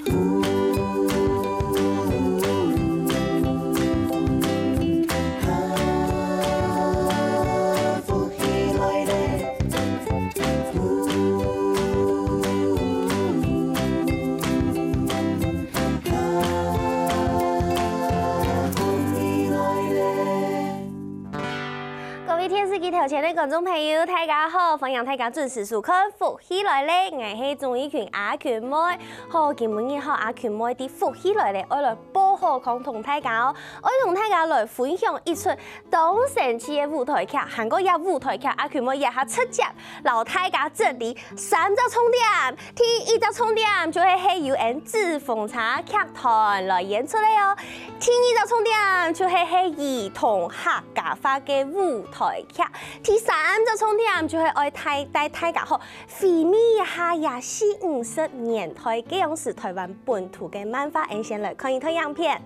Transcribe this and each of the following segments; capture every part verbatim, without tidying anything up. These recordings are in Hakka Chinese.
各位電視機頭前个觀眾朋友，大家好！歡迎大家準時收看《福氣來了》，𠊎係鍾意群阿群妹。好，今晡日吼，阿群妹在《福氣來了》愛來報好康同大家哦，愛同大家來分享一齣當生趣个舞台劇，還過這舞台劇阿群妹這下直接摎大家整理三隻重點。第一隻重點就係係由𠊎等紙風車劇團來演出个哦。第二隻重點就係係兒童客家話个舞台劇。第三隻重點就係愛帶帶大家吼，回味一下這四五十年代該央時臺灣本土个漫畫。𠊎等先來看一段影片。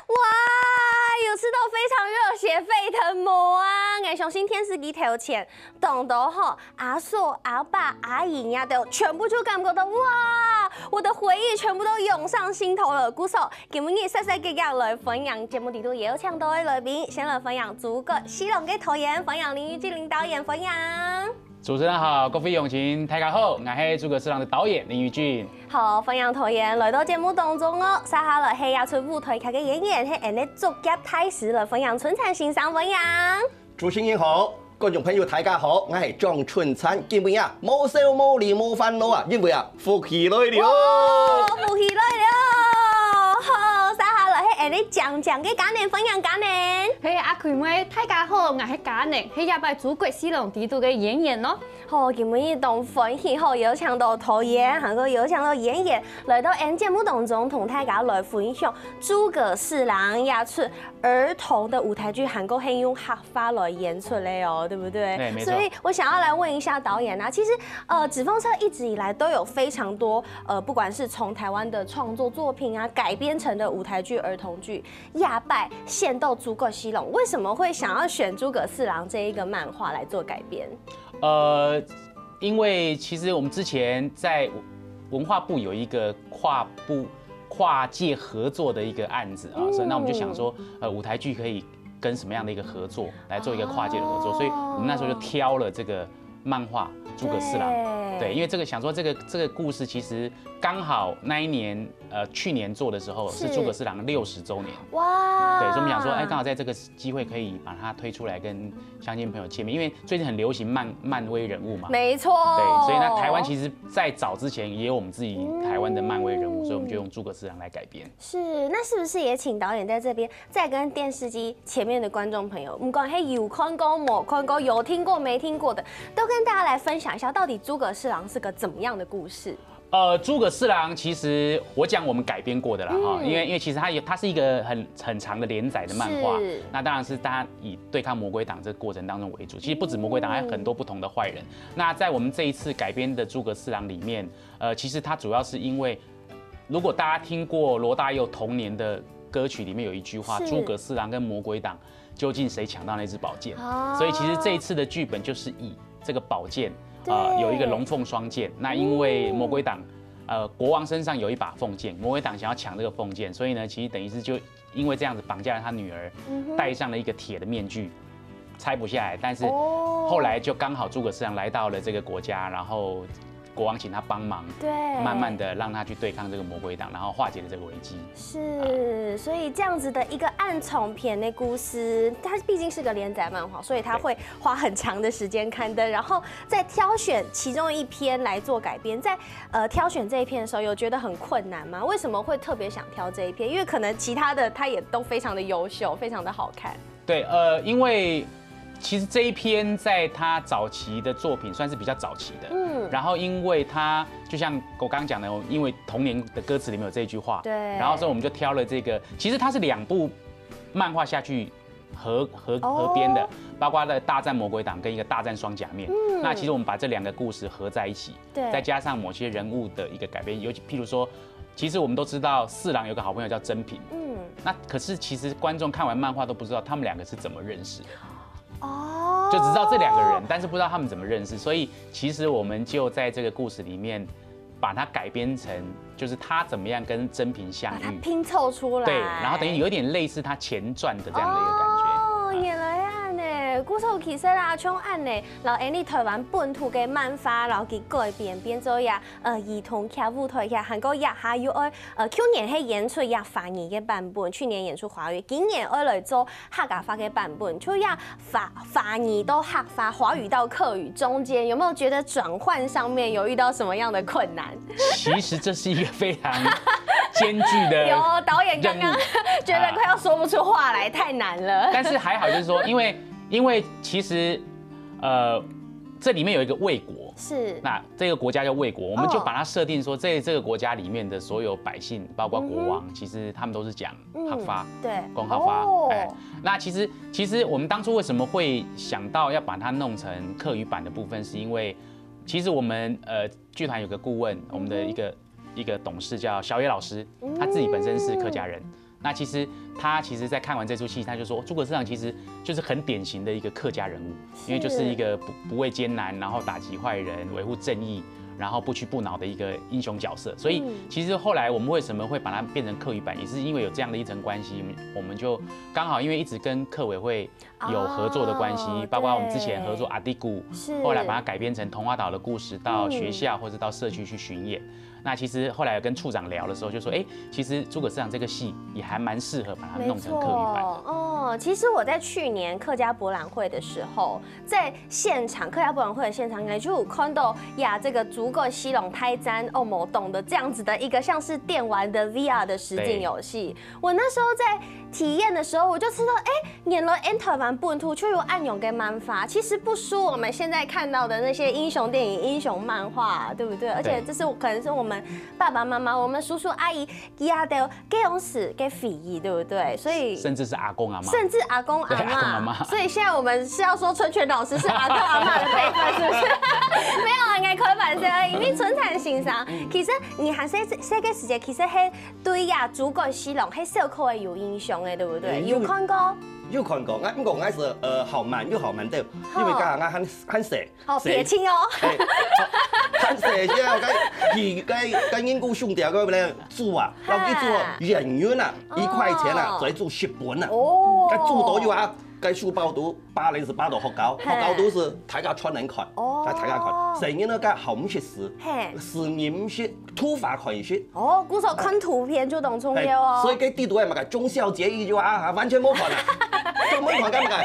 哇，有試著非常熱血沸騰無啊？𠊎相信電視機頭前當多吼，阿叔、阿爸、阿姨這兜全部就感覺到，哇，我的回憶全部都湧上心頭了。故所，今晡日煞煞遽遽來歡迎節目裡肚邀請到个來賓，先來歡迎諸葛四郎个導演，歡迎林育俊林導演，歡迎。 主持人好，各位鄉親，大家好，𠊎係諸葛四郎个導演林育俊。好，歡迎導演來到節目當中哦。接下來係這齣舞台劇个演員，係𠊎等个作業大師來歡迎春燦先生，歡迎。主持人好，觀眾朋友大家好，𠊎係張春燦。今晡日啊，無愁無慮無煩惱啊，因為啊，福氣來了。哇，福氣來了！好，接下來係𠊎等个靚靚个嘉年，歡迎嘉年。嘿，阿群妹，大家好，𠊎係嘉年，係這擺諸葛四郎裡肚个演員哦。 好，今晡日當歡喜吼，邀請到導演，還過邀請到演員，來到𠊎等節目當中，同大家來分享諸葛四郎這齣兒童的舞台劇，還過係用客話來演出个哦，對不對？對，沒錯。所以我想要來問一下導演啊，其實，呃，紙風車一直以來都有非常多，呃，不管是從臺灣的創作作品啊，改編成的舞台劇、兒童劇，這擺選到諸葛四郎，為什麼會想要選諸葛四郎這一個漫畫來做改編？ 呃，因為其實我們之前在文化部有一個跨部、跨界合作的一個案子啊，所以那我們就想說，呃，舞台劇可以跟什麼樣的一個合作來做一個跨界的合作，所以我們那時候就挑了這個漫畫《諸葛四郎》。對，因為這個想說這個這個故事其實剛好那一年，呃，去年做的時候是諸葛四郎六十週年。哇！對，所以我們想說，哎，剛好在這個機會可以把它推出來跟鄉親朋友見面，因為最近很流行漫漫威人物嘛。沒錯。對，所以呢，臺灣其實在早之前也有我們自己臺灣的漫威人物，所以我們就用諸葛四郎來改編。是，那是不是也請導演在這邊再跟電視機前面的觀眾朋友，不管係有看過、沒看過、有聽過、沒聽過的，都跟大家來分享一下，到底諸葛四郎是個怎麼樣的故事？ 呃，諸葛四郎其實我講我們改編過的啦哈，因為因為其實它有它是一個很很長的連載的漫畫，那當然是大家以對抗魔鬼黨這個過程當中為主。其實不止魔鬼黨，還有很多不同的壞人。那在我們這一次改編的諸葛四郎裡面，呃，其實它主要是因為，如果大家聽過羅大佑童年的歌曲，裡面有一句話，諸葛四郎跟魔鬼黨究竟誰搶到那支寶劍？所以其實這一次的劇本就是以這個寶劍，呃，有一個龍鳳雙劍。那因為魔鬼黨，呃，國王身上有一把鳳劍，魔鬼黨想要搶這個鳳劍，所以呢，其實等於是就因為這樣子綁架了他女兒，戴上了一個鐵的面具，拆不下來。但是後來就剛好諸葛四郎來到了這個國家，然後國王請他幫忙，對，慢慢的讓他去對抗這個魔鬼黨，然後化解了這個危機。 是，所以這樣子的一個暗藏篇的故事，它畢竟是個連載漫畫，所以它會花很長的時間刊登，然後再挑選其中一篇來做改編。在呃挑選這一篇的時候，有覺得很困難嗎？為什麼會特別想挑這一篇？因為可能其他的它也都非常的優秀，非常的好看。 對，呃，因為其实这一篇在他早期的作品算是比较早期的，嗯，然后因为他就像我刚刚讲的，因为童年的歌词里面有这一句话，对，然后所以我们就挑了这个，其实它是两部漫画下去合合合编的，包括了大战魔鬼党跟一个大战双甲面。那其实我们把这两个故事合在一起，对，再加上某些人物的一个改编，尤其譬如说，其实我们都知道四郎有个好朋友叫真平，嗯，那可是其实观众看完漫画都不知道他们两个是怎么认识。哦，就只知道这两个人，但是不知道他们怎么认识，所以其实我们就在这个故事里面把它改编成，就是他怎么样跟真平相遇，把它拼凑出来。对，然后等于有一点类似他前传的这样的一个感觉。哦，原来恁呢，故事其实啦，像恁呢，然后恁呢台湾本土的漫画，然后佢改编变做呀，呃，儿童劇舞台劇，还过也还有呃，呃，去年係演出也华语的版本，去年演出华语，今年爱来做客家话的版本，就也华华语到客话，华语到客语中间，有没有觉得转换上面有遇到什么样的困难？其实这是一个非常艰巨的，有导演刚刚觉得快要说不出话来，太难了。但是还好，就是说，因为因为其实呃，这里面有一个魏国，是，那这个国家叫魏国，我们就把它设定说，在这个国家里面的所有百姓，包括国王，其实他们都是讲客话，对，讲客话。哦，哎，那其实其实我们当初为什么会想到要把它弄成客语版的部分，是因为其实我们呃剧团有个顾问，我们的一个一个董事叫小野老师，他自己本身是客家人。那其实他其实，在看完这出戏，他就说诸葛四郎其实就是很典型的一个客家人物，因为就是一个不不畏艰难，然后打击坏人，维护正义，然后不屈不挠的一个英雄角色。所以其实后来我们为什么会把它变成客语版，也是因为有这样的一层关系，我们就刚好因为一直跟客委会有合作的关系，包括我们之前合作阿弟古，是，后来把它改编成童话岛的故事，到学校或者到社区去巡演。那其实后来有跟处长聊的时候，就说，哎，其实诸葛四郎这个戏也还蛮适合把它弄成客语版的。没错，哦，其实我在去年客家博览会的时候，在现场客家博览会的现场，应该就有看到呀，这个诸葛四郎大战恶魔黨的这样子的一个像是电玩的V R的实境游戏。我那时候在体验的时候，我就知道，哎，原来俺台湾本土就有恁样个漫画，其实不输我们现在看到的那些英雄电影、英雄漫画，对不对？而且这是可能是我们爸爸妈妈、我们叔叔阿姨佢兜个往事个回忆，对不对？所以甚至是阿公阿嬷，甚至阿公阿嬷。对，阿公阿嬷。所以现在我们是要说春泉老师是阿公阿嬷的辈分，是不是？没有啊，应该开玩笑而已。因为春泉先生，其实你还是这个时间，其实还对呀，诸葛四郎还是有可能有印象的，对不对？有看过？有看过，我不过我是呃好慢又好慢的，因为刚刚我很很细。 好撇清哦。哎，看谁现在跟你跟跟英国兄弟个来做啊，然后去做演员啊，一块钱啊，哦，再做十本啊，哦，该做到有啊，该书包都巴黎是巴到学校，嘿，学校都是大家穿能看，哦，大家看，谁人呢？该好唔识字，嘿，是人唔识，图画看识。哦，故所看图片就当重要哦。哎，所以该地图还嘛个忠孝节义就啊，完全没看啊，就没看干嘛个？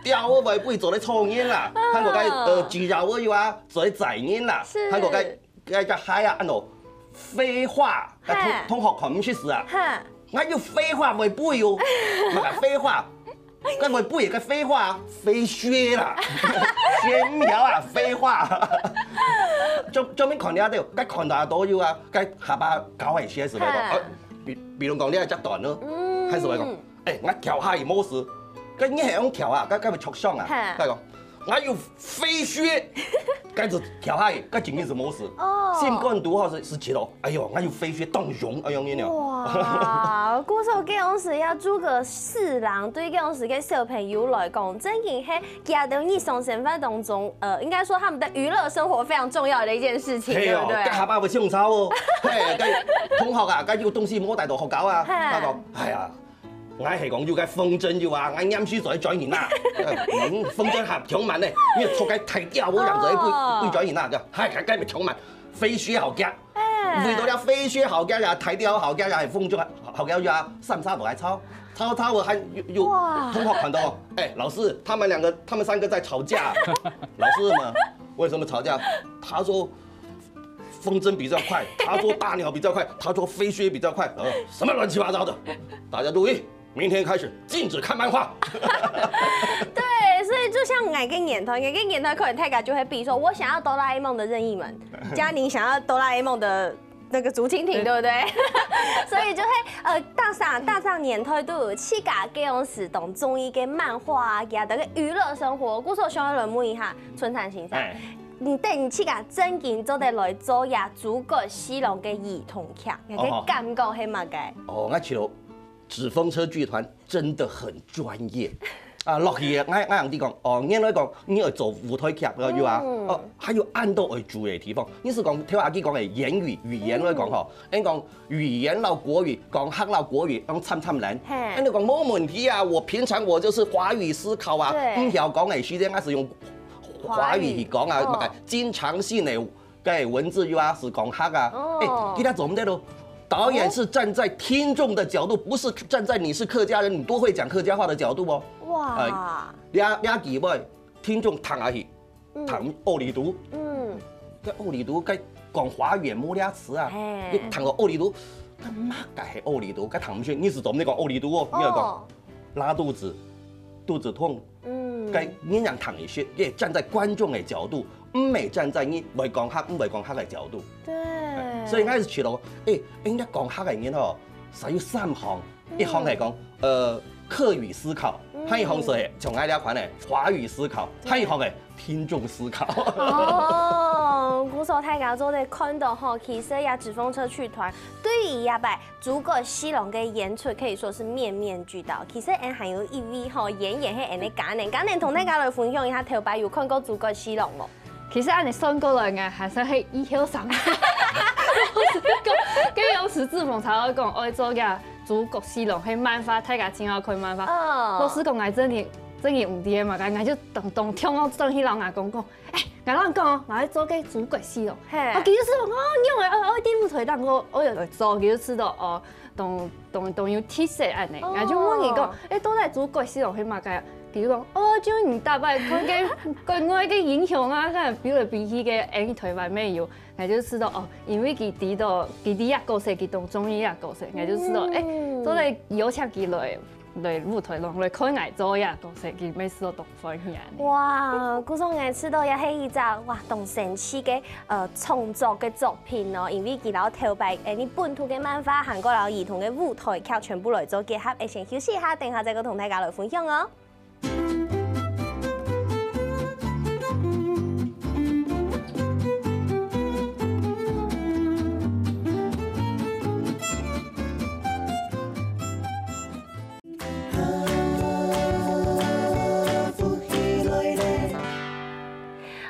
雕我会不会做得抽烟啦？看过该呃，鸡肉我有啊。 所以宰人啦，是，还有个个个嗨啊，安到废话，个同同学看毋识字啊，哈，我有废话会背哦，嘛个废话，个会背个废话，飞雪啦，雪苗啊，废话，专专门看了都，个看到都有啊，个下巴搞一些是吧？哈，呃，比比如讲你个脚短呢，嗯，还是会讲，哎，我脚下也没事，个你还用脚啊，个个会受伤啊，哈，个讲。 我有飞雪，该是跳下去，该真正是没事。哦，心肝肚好是是觉得，哎哟，我有飞雪当雄，哎哟，你呢？哇，故所个样式要诸葛四郎，对个样式个小朋友来讲，真正是加到日常生活当中，呃，应该说他们的娱乐生活非常重要的一件事情，对不对？下巴会相吵哦，嘿，个同学啊，个有东西没带到学校啊，他讲，哎呀。 我系讲有个风筝有啊，我念书在转人啊。嗯，风筝还挺慢呢，你坐个太吊，我养在不不转人啊，个，还还该没挺慢，飞雪好加，为到了飞雪好加呀，太吊好加呀，风筝好加呀，上下不还吵，吵吵我还有有同学看到，哎，老师，他们两个，他们三个在吵架，老师嘛，为什么吵架？他说。 风筝比较快，他说大鸟比较快，他说飞雪比较快，呃，什么乱七八糟的，大家注意，明天开始禁止看漫画。对，所以就像𠊎个年代，𠊎个年代可能大家就會比說，我想要哆啦A夢的任意門，嘉玲想要哆啦A夢的那個竹蜻蜓，對不對？所以就會呃，大上大上年代都有自家个樣式當中意个漫畫啊，佢个娛樂生活。故所想要來問一下春山先生，哎，你等你自家正經做得來做呀諸葛四郎个兒童劇，你个哦感覺係麼个？哦，𠊎覺得紙風車劇團真的很專業。啊，落去，我我同你講，哦，原來講你愛做舞台劇了，有啊，嗯哦，還有恁多愛注意的地方。你係講，聽阿基講的言語，語言來講吼，人講語言摎國語，講客摎國語，用參參難。嘿人講無問題啊，我平常我就是華語思考啊，對毋曉講的時間，我是用華語去講啊，華語那個經常性的該文字又啊是講客啊，哦哎，其他做毋得咯。導演是站在聽眾的角度，不是站在你是客家人，你多會講客家話的角度哦。哇，你你幾位聽眾聽下去，嗯聽奧利都，嗯，該奧利都該講華語也無這詞啊，嘿你聽到奧利都，該麼个係奧利都，該聽毋識，你係做毋得講奧利都哦，你要講哦，拉肚子、肚子痛，嗯，該你仰聽一些，也站在觀眾的角度，毋係站在你會講客、毋會講客的角度。對，所以𠊎係覺得，哎，人家講客的人吼，係有三項，一項係講，呃，客語思考，嗯還有一項係像𠊎這款的華語思考，還有一項係聽眾思考。哦，故所大家做得看到吼，其實呀，紙風車劇團對於這擺諸葛四郎个演出可以說是面面俱到。其實俺還有一位吼演員係俺个家人，家人同大家來分享一下，頭擺有看過諸葛四郎無？其實恁樣算過來，𠊎還算係以後生。老實講，跟當時志峰常常講，愛做个諸葛四郎，係漫畫，大家真好看漫畫。哦老實講，𠊎真的真的毋知个嘛，𠊎就當當跳到轉去摎阿公講，哎，𠊎摎你講哦，𠊎愛做个諸葛四郎。嘿啊，佢就係講，哦，你愛愛愛在舞台頂，𠊎愛來做，佢就係講，哦，當當當有特色恁樣。哦𠊎就問佢講，哎，到底諸葛四郎係麼个？佢就講，哦，就你逐擺看个國外个英雄啊，看比來比去个，哎，台灣乜有。𠊎就係講，哦，因為佢知道，佢知這角色，佢當中意這角色，𠊎就係講，哎，嗯到底邀請佢來來舞台上來看𠊎做這角色，佢乜係當歡喜恁樣。哇，故所𠊎知道這係一隻哇，當神奇个呃創作个作品哦，因為佢摎頭擺誒，你本土个漫畫，還過摎兒童个舞台劇全部來做結合。誒，先休息一下，等下再過同大家來分享哦。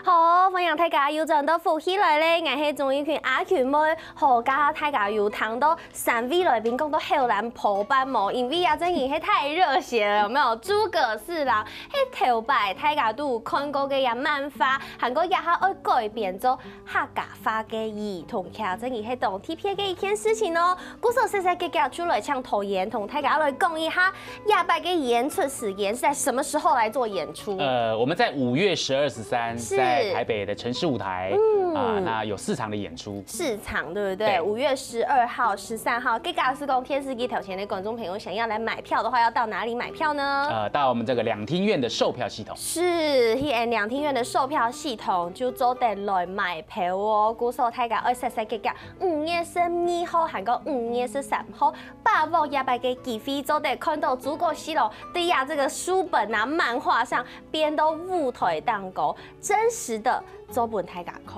好，歡迎大家又轉到福氣來了，𠊎係鍾意群阿群妹。好，剛剛大家有聽到三位來賓講到口瀾泡飯無？因為啊，真的係太熱血了，有沒有？諸葛四郎，係頭擺大家都有看過个呀漫畫，還過這下愛改編做客家話个兒童劇，真的係當特別个一件事情哦。 故所細細个个出來請導演同大家來講一下，這擺个演出時間是在什麼時候來做演出？呃，我们在五月十二、十三是在台北的城市舞台嗯啊，那有四场的演出。四场對不對？對五月十二號、十三號，這个係講電視機頭前的觀眾朋友想要來買票的話，要到哪裡買票呢？呃，到我们这个兩廳院的售票系统。是，去兩廳院的售票系統就做得來買票哦。故所大家愛細細个个，五月十二號還過五月十三號，把握這擺个機會，做得看到諸葛四郎對呀這個書本啊、漫畫上變到舞台當中，真實的做分大家看。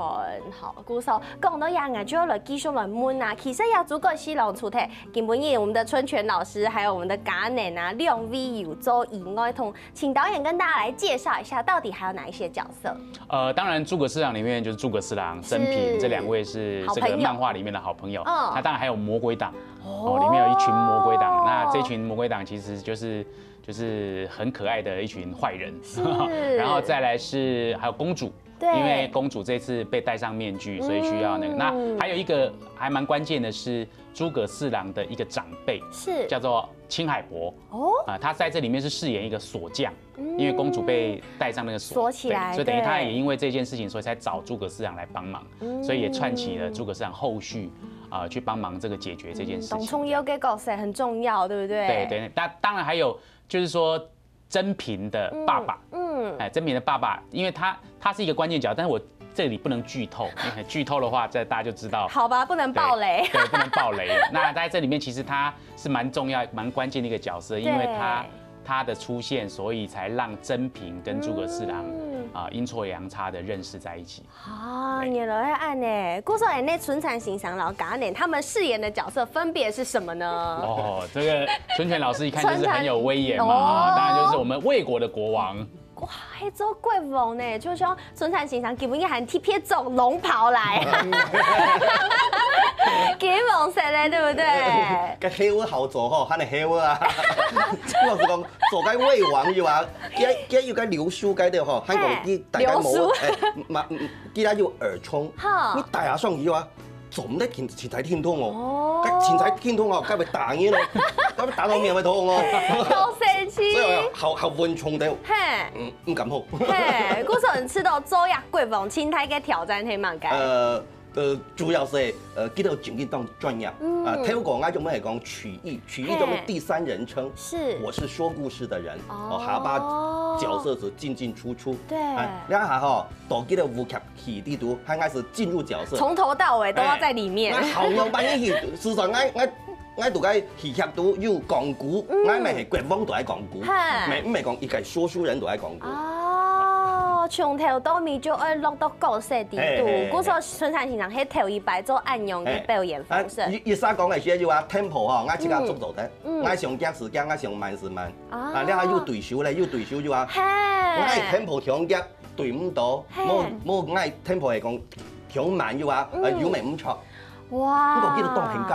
好，故所講到這，𠊎就要來繼續來問啊。其實呀，諸葛四郎除忒今晡日我們的春泉老師，還有我們的嘉年啊，兩位有做以外，同請導演跟大家來介紹一下，到底還有哪一些角色？呃，当然诸葛四郎里面就是诸葛四郎、曾平这两位是这个漫画里面的好朋友。嗯那当然还有魔鬼党，哦，里面有一群魔鬼党。那这群魔鬼党其实就是就是很可爱的一群坏人。然后再来是还有公主，对因为公主这次被戴上面具，所以需要那个。那还有一个还蛮关键的是诸葛四郎的一个长辈，是叫做青海伯。哦，啊，他在这里面是饰演一个锁匠，因为公主被戴上那个锁锁起来对所以等于他对也因为这件事情，所以才找诸葛四郎来帮忙，所以也串起了诸葛四郎后续啊、去帮忙这个解决这件事情。当重要个角色很重要，对不对？对对，那当然还有就是说曾平的爸爸，嗯嗯，哎，曾平的爸爸，因为他他是一个关键角，但是我这里不能剧透，因为剧透的话，这大家就知道。好吧，不能爆雷。对，对，不能爆雷。那在这里面，其实他是蛮重要、蛮关键的一个角色，因为他对他的出现，所以才让曾平跟诸葛四郎嗯啊阴错阳差的认识在一起。啊，对原来係恁呢。故所恁呢，春舘先生摎嘉年他們飾演的角色分別是什麼呢？哦，这个春舘老师一看就是很有威严嘛，春舘啊，当然就是我们魏国的国王。哇，还做国王呢，就像春舘先生根本就還特別着龙袍來，金黃色的，對不對？个黑屋好走吼，還係黑屋啊。老實講，做个魏王有啊，佢佢有个刘叔个的吼，還講佢大概冇，刘叔哎，嘛，佢那有耳聪，哈，你戴下上去啊，做毋得勤勤在聽通哦，哦，勤在聽通哦，該會打你咯，該會打到面會痛哦。好神奇。所以好好穩重的，嘿，嗯，毋敢好。嘿，故所你知道做呀，國王心態个挑戰係麼个？呃。呃，主要是呃，佢兜正經當專業。嗯，啊，透過𠊎就愛講曲藝，曲藝就是第三人稱，是，我是說故事的人，哦，下把角色是進進出出，對，啊，然後吼，到佢兜舞劇戲裡肚，還愛是進入角色，從頭到尾都要在裡面。哎，該好樣般个戲，事實上，𠊎𠊎 𠊎都个戲劇都有講古，𠊎毋係國王都愛講古，毋係毋係講一個說書人都愛講古。哦，從頭到尾就愛落到角色裡肚，故所春舘先生係頭一擺做恁樣个表演方式。一一下講个時就話 tempo 吼，𠊎自家做做得，𠊎想遽係遽，𠊎想慢係慢，啊，你還有對手咧，有對手就話，𠊎 tempo 強遽對毋到，無無𠊎 tempo 係講強慢就話，呃，有美毋錯。 哇，你講佢都當很高。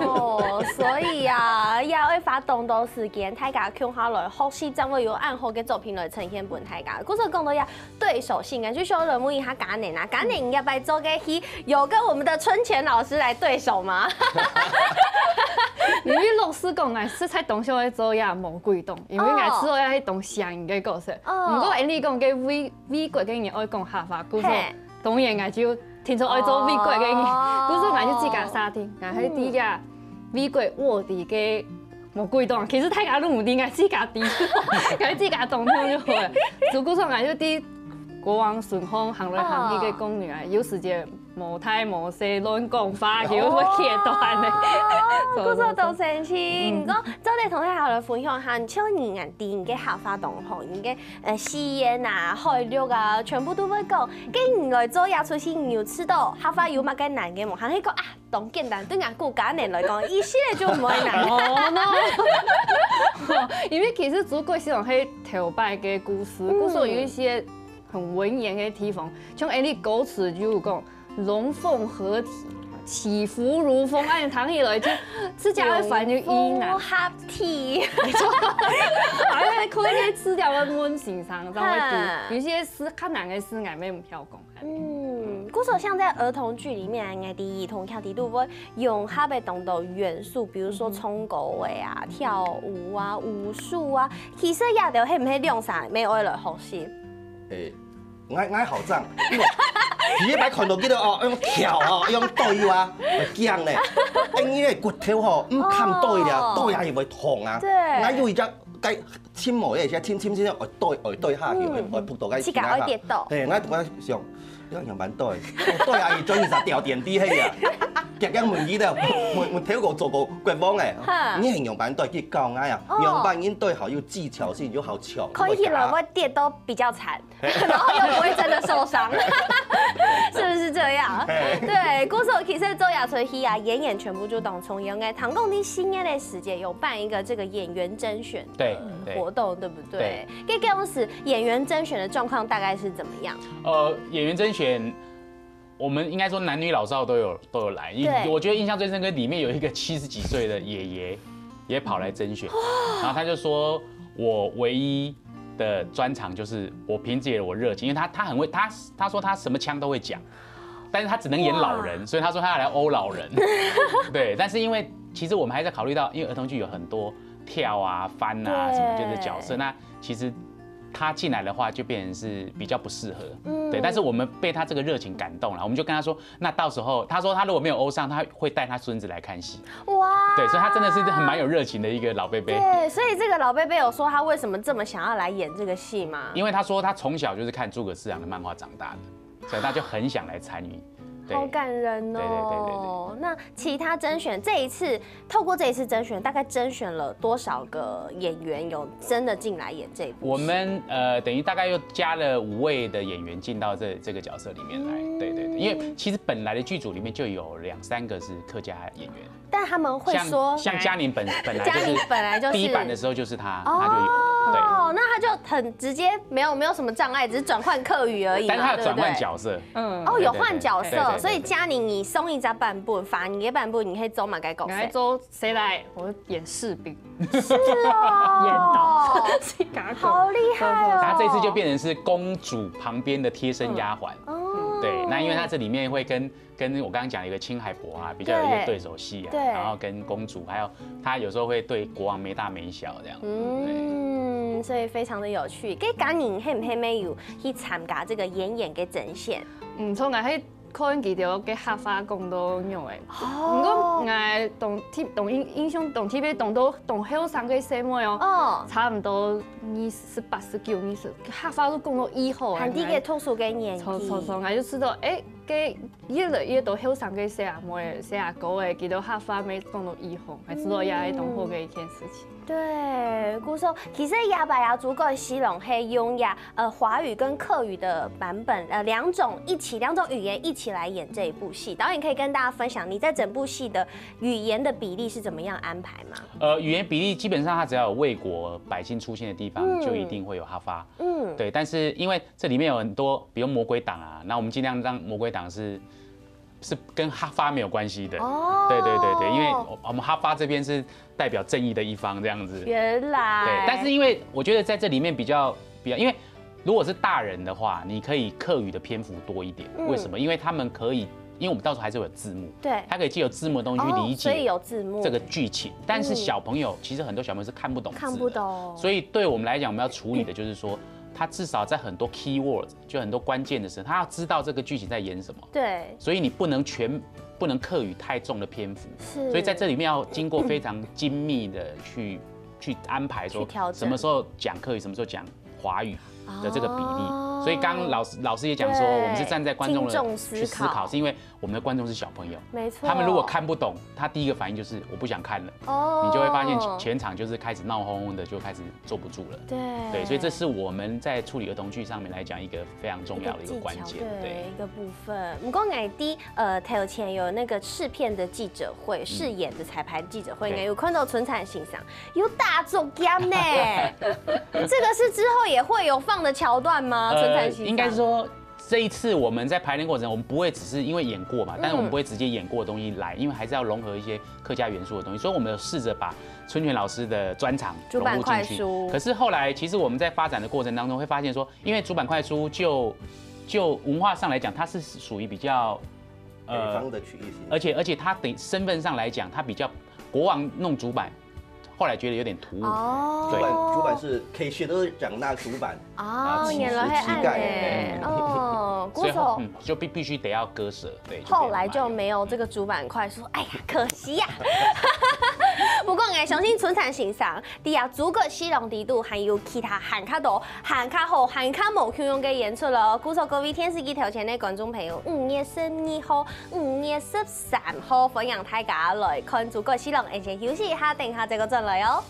哦，所以啊，也愛花當多時間，大家共下來學習，正會有恁好个作品來呈現分大家。故所講到呀，對手戲，就想來問一下嘉年啊，嘉年你這擺做个戲，有跟我們的春舘老師來對手嗎？因為老實講，𠊎實在當想愛做這魔鬼黨，因為𠊎知道這係當邪人个角色。毋過，恁樣講个魏魏國个人愛講客話，故所 當然，𠊎就聽說愛做魏國个人，故所𠊎就自家設定，𠊎係第一個魏國臥底个魔鬼黨。其實大家都毋知，𠊎自家知，𠊎自家當中就好了。所以故所𠊎就在國王身項行來行去个宮女啊，有時節無大無細亂講話，就會氣到恁呢。故所當生氣。毋過，做得同大家來分享下，像你啊，在你个客話當中，你个 呃，四縣啊、海陸啊，全部都會講。該你來做這齣戲，你有知道客話有麼个難个無？還係講啊，當簡單，對𠊎顧家人來講，一息仔就毋會難。哦，no。因為其實諸葛四郎係頭擺个故事，故所有一些很文言个地方，像恁樣歌詞就有講， 龍鳳合體，起伏如風，哎，聽起來就自家个翻譯一難。龍鳳合體。沒錯，好像可以在詞條个問題上，這樣會讀。有些字較難个字，𠊎也毋曉講。嗯，故所像在兒童劇裡面，𠊎知兒童劇裡肚會融合个當多元素，比如說唱歌个啊、跳舞啊、武術啊，其實這兜係毋係兩儕愛來學習？誒， 𠊎𠊎好正，因為第一擺看到佢兜哦，用跳哦，用對啊，會驚呢。因為骨頭吼，毋堪對了，對啊，又會痛啊。對，𠊎有一隻該親無个，一隻親親親，愛對愛對下去，愛會仆到該自家會跌倒。嘿，𠊎同佢想，要仰般對，對啊，佢轉去就掉點滴去啊。夾夾問佢兜，問問頭過做過國王誒，你係仰般對，佢教𠊎啊，仰般人對好有技巧性，又好笑，看起來會跌到比較慘。 然後又不會真的受傷，是不是這樣？對，故所其實做這齣戲啊，演員全部就當重要。哎，聽講你新年的時節有辦一個這個演員甄選的活動，對不對？對，可以跟我們演員甄選的狀況大概是怎麼樣？呃，演員甄選，我們應該說男女老少都有都有來。對，我覺得印象最深刻，裡面有一個七十幾歲的爺爺也跑來甄選，然後他就說我唯一 的专长就是我凭借我热情，因为他他很会他他说他什么腔都会讲，但是他只能演老人，所以他说他要来欧老人。对，但是因为其实我们还在考虑到，因为儿童剧有很多跳啊、翻啊什么就是角色，那其实他进来的话就变成是比较不适合。嗯，对，但是我们被他这个热情感动了，我们就跟他说，那到时候他说他如果没有欧上，他会带他孙子来看戏。哇，对，所以他真的是很蛮有热情的一个老贝贝。对，所以这个老贝贝有说他为什么这么想要来演这个戏吗？因为他说他从小就是看诸葛四郎的漫画长大的，所以他就很想来参与。好感人哦。对对对对对。那其他甄选这一次，透过这一次甄选，大概甄选了多少个演员有真的进来演这一部？我们呃等于大概又加了五位的演员进到这这个角色里面来。嗯，对对对，因为其实本来的剧组里面就有两三个是客家演员。但他们会说，像嘉宁本本来就是本来就是第一版的时候就是他，他就有。对，哦，那他就很直接，没有没有什么障碍，只是转换客语而已。但是他有转换角色。嗯，哦，有换角色，所以嘉宁你送一张版本，反你的版本你可以走马该狗。来做谁来？我演柿饼。是哦，演到，好厉害哦。他这次就变成是公主旁边的贴身丫鬟。哦，对，那因为他这里面会跟。跟我刚刚讲一个青海婆啊，比较有一些对手戏啊，然后跟公主，还有他有时候会对国王没大没小这样。嗯，所以非常的有趣。跟刚你黑不黑没有去参加这个演员的甄选？嗯，从来可能佢个客话讲到仰个，不过我当特别当到当后生个細妹哦，哦，差不多二十八、十九、二十，客话都讲到以后，还第个特殊个年纪，从从从，我就知道，哎。 个越来越多後生个細阿妹、細阿哥个，佢兜客話乜講到以後，還知道也係當好个一件事情。對，故所其實這擺啊，諸葛四郎係用呀呃華語跟客語的版本，呃兩種一起，兩種語言一起來演這一部戲。導演可以跟大家分享，你在整部戲的語言的比例是怎麼樣安排嗎？呃，語言比例基本上，它只要有魏國百姓出現的地方，就一定會有客話。嗯，對，但是因為 這裡面有很多，比如魔鬼黨啊，那我們盡量讓魔鬼黨是是跟客話沒有關係的。哦，對對對對，因為我們客話這邊是代表正義的一方這樣子。原來，對，但是因為我覺得在這裡面比較比較，因為如果是大人的話，你可以客語的篇幅多一點。為什麼？因為他們可以，因為我們到時候還是有字幕，對，他可以藉由字幕的東西去理解，所以有字幕這個劇情。但是小朋友其實很多小朋友是看不懂字的，看不懂，所以對我們來講，我們要處理的就是說。 他至少在很多 keyword，就很多關鍵的時候，他要知道這個劇情在演什麼。對，所以你不能全不能客語太重的篇幅。是，所以在這裡面要經過非常精密的去去安排，說什麼時候講客語，什麼時候講華語的這個比例。所以剛剛老師老師也講說，我們是站在觀眾的去思考，是因為 我們的觀眾是小朋友，沒錯，他們如果看不懂，他第一個反應就是我不想看了，哦，你就會發現全場就是開始鬧哄哄的，就開始坐不住了。對，對，所以這是我們在處理兒童劇上面來講一個非常重要的一個關鍵，對，一個部分。不過𠊎知呃頭前有那個試片的記者會，試演的彩排記者會，應該有看到春燦先生有打竹劍呢，這個是之後也會有放的橋段嗎？春燦先生，應該說。 這一次我們在排練過程，我們不會只是因為演過嘛，但是我們不會直接演過的東西來，因為還是要融合一些客家元素的東西，所以我們有試著把春泉老師的專長融入進去。可是後來，其實我們在發展的過程當中會發現說，因為竹板快書就就文化上來講，它是屬於比較呃北方的曲藝型，而且而且它的身份上來講，它比較國王弄竹板。 後來覺得有點突兀。哦，竹板竹板是可以學的，講那竹板哦，原來係恁樣哦，所以嗯，就必必須得要割捨，對。後來就沒有這個竹板快書，哎呀，可惜呀。不過𠊎相信春燦先生，在啊諸葛四郎裡肚還有其他還較多、還較好、還較無共樣个演出咯。故所各位電視機頭前个觀眾朋友，五月十二號、五月十 三號，歡迎大家來看諸葛四郎，𠊎先休息一下，等下再過轉來哦。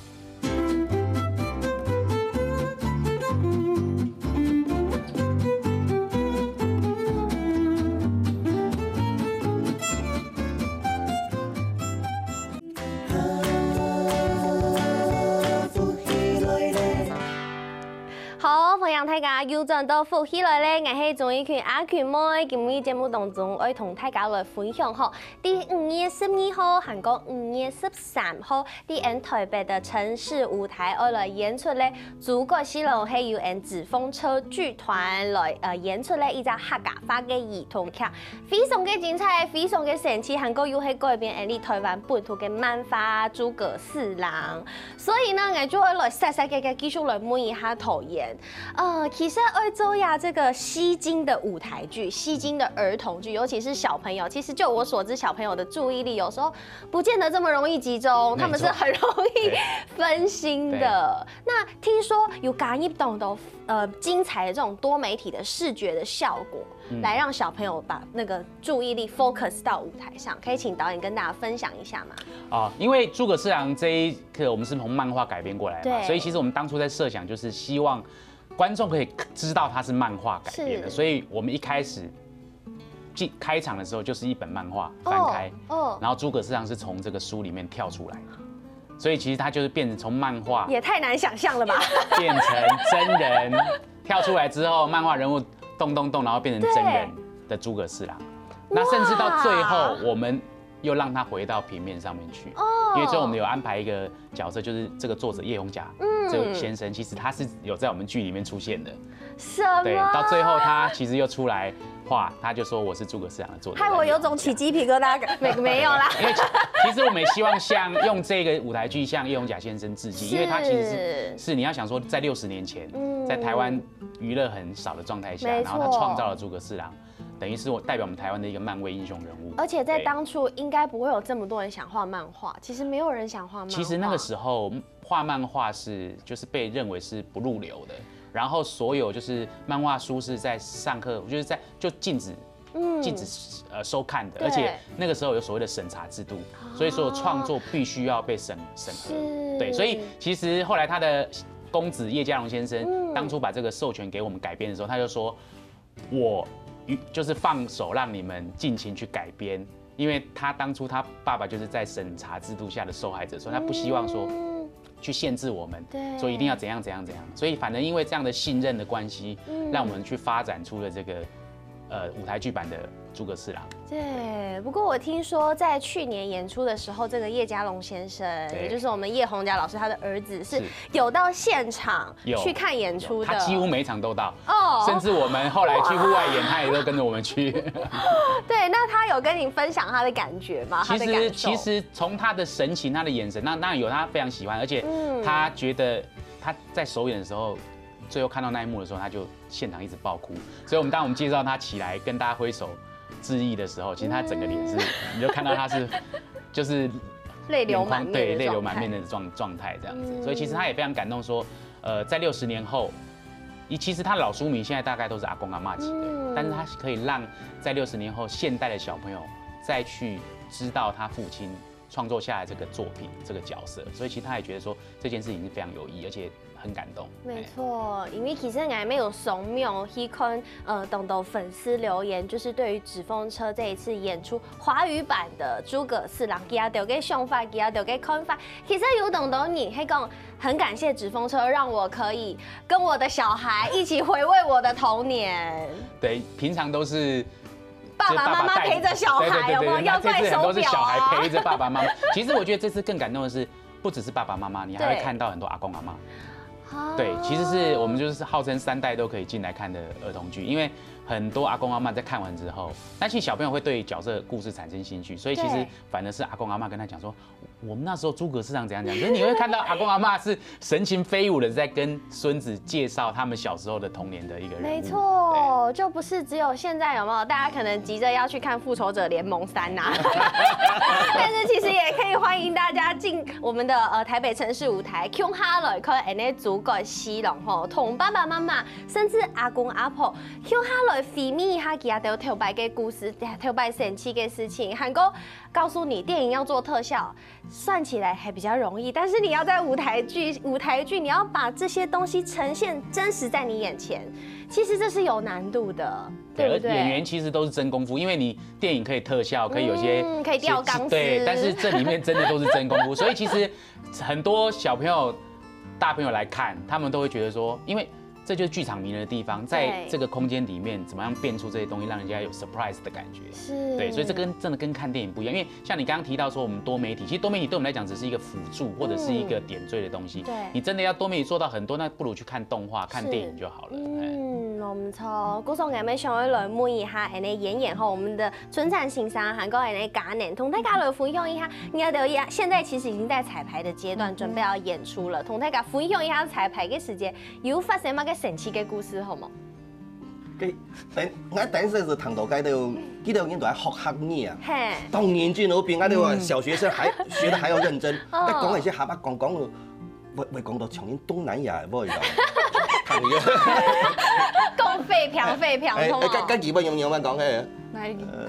好，歡迎大家啊，又轉到福氣來咧，𠊎係鍾意群阿群妹。今日節目當中，愛同大家來分享吼，在五月十二號，還過五月十三號，在𠊎台北个城市舞台，愛來演出咧。諸葛四郎係由𠊎紙風車劇團來，呃，演出咧一隻客家話个兒童劇，非常个精彩，非常个神奇，還過又係改編𠊎台灣本土个漫畫諸葛四郎。所以呢，𠊎就會來細細个个繼續來問一下導演，呃，其實愛做呀，這個吸睛的舞台劇，吸睛的兒童劇，尤其是小朋友，其實就我所知，小朋友的注意力有時候不見得這麼容易集中，他們是很容易分心的。那聽說有加入當多呃精彩的這種多媒體的視覺的效果，來讓小朋友把那個注意力 focus 到舞台上，可以請導演跟大家分享一下嗎？哦，因為諸葛四郎這一個我們是從漫畫改編過來嘛，對所以其實我們當初在設想就是希望觀眾可以知道它是漫畫改編的，是所以我們一開始進開場的時候就是一本漫畫翻開，哦，然後諸葛四郎是從這個書裡面跳出來，所以其實他就是變成從漫畫也太難想象了吧？變成真人，跳出來之後，漫畫人物動動動，然後變成真人的諸葛四郎。那甚至到最后，我们又让他回到平面上面去，哦因为最后我们有安排一个角色，就是这个作者叶宏甲这个先生，其实他是有在我们剧里面出现的。什么？对，到最后他其实又出来画，他就说我是诸葛四郎的作者。害我有种起鸡皮疙瘩，没没有啦。因为其其实我们也希望像用这个舞台剧向叶宏甲先生致敬，因为他其实是是你要想说，在六十年前，在台湾娱乐很少的状态下，没错然后他创造了诸葛四郎，等于是我代表我们台湾的一个漫威英雄人物。而且在对当初应该不会有这么多人想画漫画，其实没有人想画漫画。其实那个时候画漫画是就是被认为是不入流的，然后所有就是漫画书是在上课，就是在就禁止。禁止呃收看的，对而且那个时候有所谓的审查制度，所以所有创作必须要被审审核。是对，所以其实后来他的公子叶家龙先生当初把这个授权给我们改编的时候，他就说，我就是放手让你们尽情去改编，因为他当初他爸爸就是在审查制度下的受害者，所以他不希望说去限制我们，对说一定要怎样怎样怎样。所以反而因为这样的信任的关系，让我们去发展出了这个呃舞台剧版的诸葛四郎。对，不过我听说在去年演出的时候，这个叶家龙先生，对也就是我们叶宏甲老师他的儿子，是是有到现场有去看演出的。他几乎每一场都到，哦甚至我们后来去户外演，他也都跟着我们去。对，那他有跟你分享他的感觉吗？他其的感受？实其实从他的神情、他的眼神，那那有他非常喜欢，而且他觉得他在首演的时候，最后看到那一幕的时候，他就现场一直爆哭。所以我们当我们介绍他起来跟大家挥手致意的时候，其实他整个脸是，你就看到他是就是泪流满面的对泪流状态满面的状状态这样子。所以其实他也非常感动，说，呃，在六十年后。其实他的老书迷现在大概都是阿公阿嬷级的，但是他可以让在六十年后现代的小朋友再去知道他父亲创作下来这个作品、这个角色，所以其实他也觉得说这件事情是非常有意义，而且很感动。没错，因为其实俺没有松没有去看，呃，当多粉丝留言，就是对于纸风车这一次演出华语版的诸葛四郎，佢兜个想法，佢兜个看法，其实有当多人是讲很感谢纸风车，让我可以跟我的小孩一起回味我的童年。对，平常都是爸爸妈妈陪着小孩，对对对对，有没有？要那这次戴手表很多是小孩啊。陪着爸爸妈妈。其实我觉得这次更感动的是，不只是爸爸妈妈，你还会对看到很多阿公阿嬷。对，其实是我们就是号称三代都可以进来看的儿童剧，因为很多阿公阿嬷在看完之后，但其实小朋友会对角色故事产生兴趣，所以其实对反而是阿公阿嬷跟他讲说，我们那时候诸葛四郎怎样怎样，就是你会看到阿公阿嬷是神情飞舞的在跟孙子介绍他们小时候的童年的一个人物。没错，就不是只有现在有没有？大家可能急着要去看《复仇者联盟三》呐，但是其实也可以欢迎大家进我们的呃台北城市舞台，共下来看恁呢诸葛四郎吼，同爸爸妈妈甚至阿公阿婆，共下来回味一下佢兜头擺个故事，头擺生趣个事情，还过告诉你电影要做特效。算起来还比较容易，但是你要在舞台剧，舞台剧你要把这些东西呈现真实在你眼前，其实这是有难度的，对，对不对？而演员其实都是真功夫，因为你电影可以特效，可以有一些嗯可以吊钢丝对，但是这里面真的都是真功夫，所以其实很多小朋友、大朋友来看，他们都会觉得说，因为这就是剧场迷人的地方，在这个空间里面，怎么样变出这些东西，让人家有 surprise 的感觉。是，对，所以这跟真的跟看电影不一样，因为像你刚刚提到说，我们多媒体，其实多媒体对我们来讲只是一个辅助或者是一个点缀的东西。对，你真的要多媒体做到很多，那不如去看动画、看电影就好了。嗯，没错。故所，我们想要来问一下，哎，演员和我们的春产先生，还有哎，嘉年，同大家来分享一下，你看到现在其实已经在彩排的阶段，准备要演出了，同大家分享一下彩排的时间。 有發生麼个神奇个故事，好無？該等，𠊎等陣時聽到該條，佢兜人都在學客語啊。嘿，當認真，我比𠊎兜小學生還學得還要認真。哦，該講一些客話講講，會會講到像人東南亞个味道。客語。講廢票廢票，哎，哎，該該基本用用慢講嘿。哪一个？呃，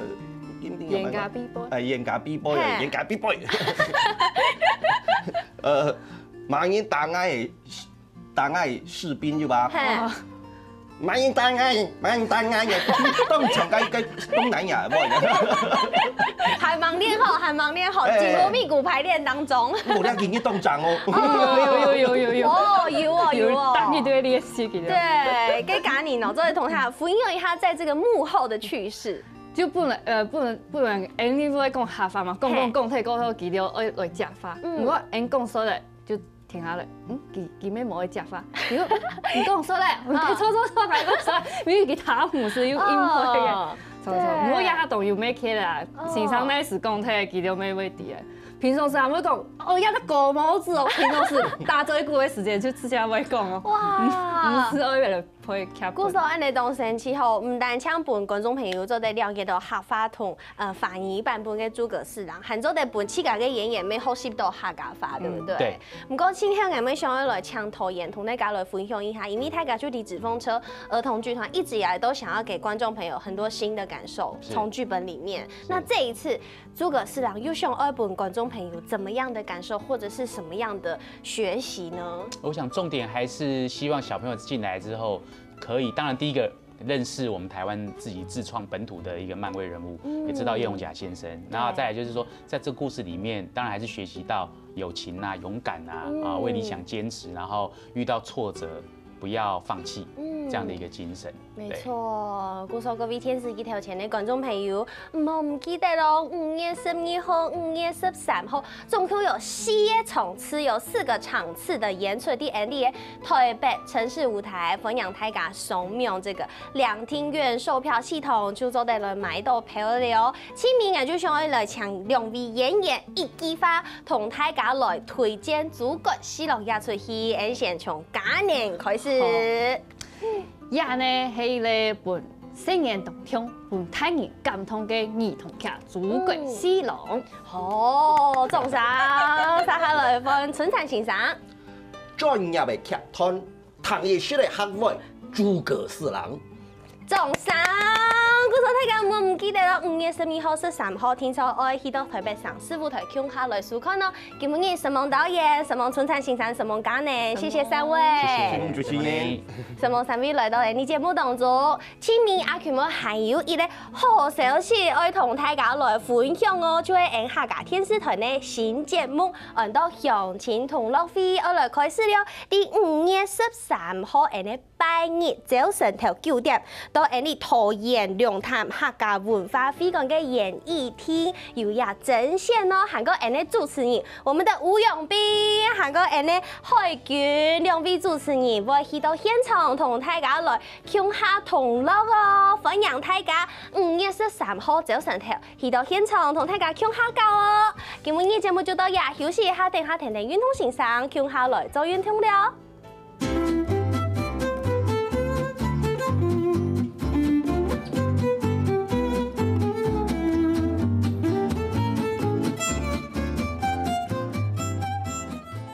煙咖必杯。哎，煙咖必杯，嘿，煙咖必杯。呃，馬英打𠊎。 打𠊎士兵對吧？嘿，馬英打𠊎，馬英打𠊎，當當像該該東南亞，無？還忙練吼，還忙練吼，緊鑼密鼓排練當中。我那今日當長哦。哦，有有有有有。哦，有哦有哦。當一堆練習个。對，跟嘉年哦，做一同他分享一下在這個幕後的趣事。就本來呃本來本來，因為會講客話嘛，講講講，太過後佢就愛來講話，毋過𠊎講出來就 停下來，嗯，佢佢乜無愛講話，佢你講出來，我講錯錯錯，還講出來，因為佢聽毋識又應付个，錯錯，毋過也當有默契啦，先生該時講忒，佢就乜會知个。平常時還會講，哦，也在狗毛子哦，平常時打嘴鼓个時間就直接會講哦，哇，毋係愛為了配客。故所恁樣當神奇吼，毋單淨分觀眾朋友做得了解到客話同 呃華語版本个諸葛四郎，還做得分自家个演員乜學習到客家話，對不對？對。毋過今天𠊎們想要來請導演同大家來分享一下，因為大家就知紙風車兒童劇團一直以來都想要給觀眾朋友很多新的感受，從劇本裡面。那這一次諸葛四郎又想要分觀眾朋友怎麼樣的感受，或者是什麼樣的學習呢？我想重點還是希望小朋友進來之後，可以，當然第一個 認識我們台灣自己自創本土的一個漫威人物，也知道葉宏甲先生。然後再來就是說，在這故事裡面，當然還是學習到友情啊、勇敢啊、啊為理想堅持，然後遇到挫折不要放棄這樣的一個精神。沒錯，故所各位電視機頭前个觀眾朋友，毋好毋記得哦，五月十二號、五月十三號，總共有四個場次，有四個場次的演出，在𠊎俚个 台北城市舞台，歡迎大家上網這個兩廳院售票系統就做得來買到票了哦。下面𠊎就想要來請兩位演員一句話同大家來推薦諸葛四郎這齣戲，𠊎先從嘉年開始。這呢係一個分細人當暢、分大人感動个兒童劇《諸葛四郎》。好，掌聲！接下來分春田先生。 專業个劇團，聽一息个客話，諸葛四郎。掌聲！故所大家莫毋記得哦，五月十二號、十三號，聽說愛去到台北城市舞台共下來收看哦。今晡日承蒙導演，承蒙春田先生，承蒙嘉年，謝謝三位。謝謝主持人。承蒙三位來到𠊎俚節目當中。 今晡日阿群妹還有一個好消息愛同大家來分享哦，就係𠊎俚客家電視台个新節目，安到鄉親同樂會，愛來開始了。在五月十三號，𠊎俚拜日朝晨頭九點，到𠊎俚桃園龍潭客家文化會館个演藝廳有這徵選哦，還過𠊎俚主持人，我們的吳永斌，還過𠊎俚海軍兩位主持人會去到現場同大家來 共下同樂哦！歡迎大家五月十三號朝晨頭去到現場同大家共下搞哦！今晡日節目就到這，休息一下，等下跈等運動先生共下來做運動了。